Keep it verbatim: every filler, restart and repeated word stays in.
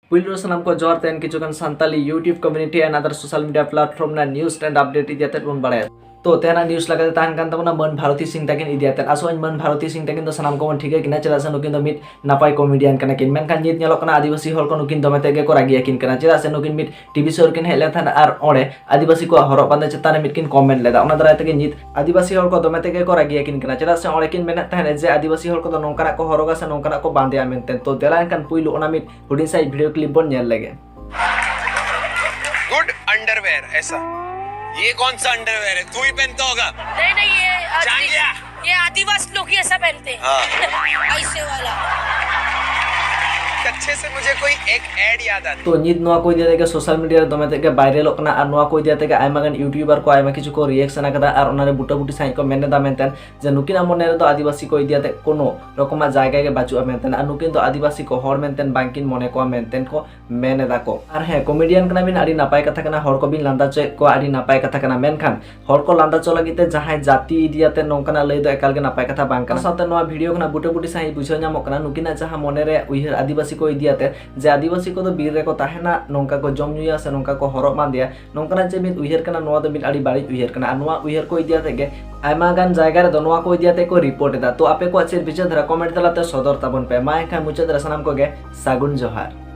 ᱯᱩᱭᱞᱩ ᱨᱮ ᱥᱟᱱᱟᱢ ᱠᱚ ᱡᱚᱦᱟᱨ᱾ ᱛᱮᱦᱮᱧ ᱠᱤᱪᱷᱩ ᱜᱟᱱ Santali YouTube community and other social media platform ᱨᱮᱱᱟᱜ news and update ᱤᱫᱤ ᱠᱟᱛᱮᱫ ᱵᱚᱱ ᱵᱟᱲᱟᱭᱟ᱾ ᱛᱚ, ᱛᱮᱦᱮᱧᱟᱜ news ᱞᱮᱠᱟᱛᱮ ᱛᱟᱦᱮᱱ ᱠᱟᱱ ᱛᱟᱵᱚᱱᱟ ᱢᱟᱹᱱ ᱵᱷᱟᱨᱚᱛᱤ ᱥᱤᱝ ᱛᱟᱹᱠᱤᱱ ᱤᱫᱤ ᱠᱟᱛᱮᱫ᱾ ᱟᱥᱚᱜ ᱟᱹᱧ ᱢᱟᱹᱱ ᱵᱷᱟᱨᱚᱛᱤ ᱥᱤᱝ ᱛᱟᱹᱠᱤᱱ ᱫᱚ ᱥᱟᱱᱟᱢ ᱠᱚᱵᱚᱱ ᱴᱷᱤᱠᱟᱹ ᱠᱤᱱᱟ, ᱪᱮᱫᱟᱜ ᱥᱮ ᱱᱩᱠᱤᱱ ᱫᱚ ᱢᱤᱫ ᱱᱟᱯᱟᱭ comedian ᱠᱟᱱᱟ ᱠᱤᱱ᱾ ᱢᱮᱱᱠᱷᱟᱱ ᱱᱤᱛ ᱧᱮᱞᱚᱜ ᱠᱟᱱᱟ ᱟᱹᱫᱤᱵᱟᱹᱥᱤ ᱦᱚᱲ ᱠᱚ ᱱᱩᱠᱤᱱ ᱫᱚᱢᱮ ᱛᱮᱫ ᱜᱮᱠᱚ ᱨᱟᱹᱜᱤ ᱟᱹᱠᱤᱱ ᱠᱟᱱᱟ, ᱪᱮᱫᱟᱜ ᱥᱮ ᱱᱩᱠᱤᱱ ᱢᱤᱫ TV show ᱨᱮᱠᱤᱱ ᱦᱮᱡ ᱞᱮᱱ ᱛᱟᱦᱮᱸᱫ ᱟᱨ ᱚᱸᱰᱮ ᱟᱹᱫᱤᱵᱟᱹᱥᱤ ᱠᱚᱣᱟᱜ ᱦᱚᱨᱚᱜ ᱵᱟᱸᱫᱮ ᱪᱮᱛᱟᱱ ᱨᱮ ᱢᱤᱫ ᱠᱤᱱ comment ᱞᱮᱫᱟ᱾ ᱚᱱᱟ ᱫᱟᱨᱟᱭ ᱛᱮᱜᱮ ᱱᱤᱛ ᱟᱹᱫᱤᱵᱟᱹᱥᱤ ᱦᱚᱲ ᱠᱚ ᱫᱚᱢᱮ ᱛᱮᱜᱮ ᱠᱚ ᱨᱟᱹᱜᱤ ᱟᱹᱠᱤᱱ ᱠᱟᱱᱟ, ᱪᱮᱫᱟᱜ ᱥᱮ ᱚᱸᱰᱮ ᱠᱤᱱ ᱢᱮᱱᱮᱫ ᱛᱟᱦᱮᱸᱫ ᱡᱮ ᱟᱹᱫᱤᱵᱟᱹᱥᱤ ᱦᱚᱲ ᱠᱚᱫᱚ ᱱᱚᱝᱠᱟᱱᱟᱜ ᱠᱚ ᱦᱚᱨᱚᱜᱟ ᱥᱮ ᱱᱚᱝᱠᱟᱱᱟᱜ ᱠᱚ ᱵᱟᱸᱫᱮᱭᱟ ᱢᱮᱱᱛᱮ᱾ ᱛᱚ, ᱫᱮᱞᱟ ᱮᱱᱠᱷᱟᱱ ᱯᱩᱭᱞᱩ ᱚᱱᱟ ᱢᱤᱫ ᱦᱩᱰᱤᱧ ᱥᱟᱺᱦᱤᱡ video clip ᱵᱚᱱ ᱧᱮᱞ ᱞᱮᱜᱮ᱾ Good underwear. ऐसा ये कौन सा अंडरवेयर है? तू ही पहनता होगा। नहीं नहीं ये जान आदि- गया। ये आदिवासी लोग ही ऐसा पहनते हैं। हाँ। ऐसे वाला। अच्छे से मुझे कोई एक एड याद आता है। ᱛᱚ, ᱱᱤᱛ ᱱᱚᱣᱟ ᱠᱚ ᱤᱫᱤ ᱠᱟᱛᱮ ᱜᱮ social media ᱨᱮ ᱫᱚᱢᱮ ᱛᱮᱫ ᱜᱮ viralᱚᱜ ᱠᱟᱱᱟ ᱟᱨ ᱱᱚᱣᱟ ᱠᱚ ᱤᱫᱤ ᱠᱟᱛᱮ ᱜᱮ ᱟᱭᱢᱟ ᱜᱟᱱ YouTuber ᱠᱚ ᱟᱭᱢᱟ ᱠᱤᱪᱷᱩ ᱠᱚ reaction ᱟᱠᱟᱫᱟ ᱟᱨ ᱚᱱᱟᱨᱮ ᱵᱩᱴᱟᱹᱵᱩᱴᱤ ᱥᱟᱺᱦᱤᱡ ᱠᱚ ᱢᱮᱱ ᱮᱫᱟ ᱢᱮᱱᱛᱮ ᱡᱮ ᱱᱩᱠᱤᱱᱟᱜ ᱢᱚᱱᱮ ᱨᱮᱫᱚ ᱟᱹᱫᱤᱵᱟᱹᱥᱤ ᱠᱚ ᱤᱫᱤ ᱠᱟᱛᱮ ᱠᱳᱱᱳ ᱨᱚᱠᱚᱢᱟᱜ ᱡᱟᱭᱜᱟ ᱜᱮ ᱵᱟᱹᱪᱩᱜᱼᱟ ᱢᱮᱱᱛᱮ ᱟᱨ ᱱᱩᱠᱤᱱ ᱫᱚ ᱟᱹᱫᱤᱵᱟᱹᱥᱤ ᱠᱚ ᱦᱚᱲ ᱢᱮᱱᱛᱮ ᱵᱟᱝᱠᱤᱱ ᱢᱚᱱᱮ ᱠᱚᱣᱟ ᱢᱮᱱᱛᱮ ᱠᱚ ᱢᱮᱱ ᱮᱫᱟ ᱠᱚ᱾ ᱟᱨ ᱦᱮᱸ, comedian ᱠᱟᱱᱟ ᱵᱤᱱ, ᱟᱹᱰᱤ ᱱᱟᱯᱟᱭ ᱠᱟᱛᱷᱟ ᱠᱟᱱᱟ, ᱦᱚᱲ ᱠᱚᱵᱤᱱ ᱞᱟᱸᱫᱟ ᱦᱚᱪᱚᱭᱮᱫ ᱠᱚᱣᱟ, ᱟᱹᱰᱤ ᱱᱟᱯᱟᱭ ᱠᱟᱛᱷᱟ ᱠᱟᱱᱟ, ᱢᱮᱱᱠᱷᱟᱱ ᱦᱚᱲ ᱠᱚ ᱞᱟᱸᱫᱟ ᱦᱚᱪᱚ ᱞᱟᱹᱜᱤᱫ ᱛᱮ ᱡᱟᱦᱟᱸᱭ ᱡᱟᱹᱛᱤ ᱤᱫᱤ ᱠᱟᱛᱮ ᱱᱚᱝᱠᱟᱱᱟᱜ ᱞᱟᱹᱭ ᱫᱚ ᱮᱠᱟᱞ ᱜᱮ ᱱᱟᱯᱟᱭ ᱠᱟᱛᱷᱟ ᱵᱟᱝ ᱠᱟᱱᱟ᱾ ᱥᱟᱶᱛᱮ ᱱᱚᱣᱟ video ᱠᱷᱚᱱᱟᱜ ᱵᱩᱴᱟᱹᱵᱩᱴᱤ ᱥᱟᱺᱦᱤᱡ ᱵᱩᱡᱷᱟᱹᱣ ᱧᱟᱢᱚᱜ ᱠᱟᱱᱟ ᱱᱩᱠᱤᱱᱟᱜ ᱡᱟᱦᱟᱸ ᱢᱚᱱᱮ ᱨᱮ ᱩᱭᱦᱟᱹᱨ ᱟᱹᱫᱤᱵᱟᱹᱥᱤ ᱠᱚ ᱤᱫᱤ ᱠᱟᱛᱮ ᱡᱮ ᱟᱹᱫᱤᱵᱟᱹᱥᱤ ᱠᱚᱫᱚ ᱵᱤᱨ ᱨᱮᱠᱚ ᱛᱟᱦᱮᱱᱟ, ᱱᱚᱝᱠᱟ ᱠᱚ ᱡᱚᱢ ᱧᱩᱭᱟ ᱥᱮ ᱱᱚᱝᱠᱟ ᱠᱚ ᱦᱚᱨᱚᱜ ᱵᱟᱸᱫᱮᱭᱟ, ᱱᱚᱝᱠᱟᱱᱟᱜ ᱡᱮ ᱢᱤᱫ ᱩᱭᱦᱟᱹᱨ ᱠᱟᱱᱟ, ᱱᱚᱣᱟ ᱫᱚ ᱢᱤᱫ ᱟᱹᱰᱤ ᱵᱟᱹᱲᱤᱡ ᱩᱭᱦᱟᱹᱨ ᱠᱟᱱᱟ᱾ ᱟᱨ ᱱᱚᱣᱟ ᱩᱭᱦᱟᱹᱨ ᱠᱚ ᱤᱫᱤ ᱠᱟᱛᱮ ᱜᱮ ᱟᱭᱢᱟ ᱜᱟᱱ ᱡᱟᱭᱜᱟ ᱨᱮᱫᱚ ᱱᱚᱣᱟ ᱠᱚ ᱤᱫᱤ ᱠᱟᱛᱮ ᱠᱚ report ᱮᱫᱟ᱾ ᱛᱚ, ᱟᱯᱮ ᱠᱚᱣᱟᱜ ᱪᱮᱫ ᱵᱤᱪᱟᱹᱨ ᱫᱷᱟᱨᱟ comment ᱛᱟᱞᱟᱛᱮ ᱥᱚᱫᱚᱨ ᱛᱟᱵᱚᱱ ᱯᱮ᱾ ᱢᱟ ᱮᱱᱠᱷᱟᱱ ᱢᱩᱪᱟᱹᱫ ᱨᱮ ᱥᱟᱱᱟᱢ ᱠᱚᱜᱮ ᱥᱟᱹᱜᱩᱱ ᱡᱚᱦᱟᱨ᱾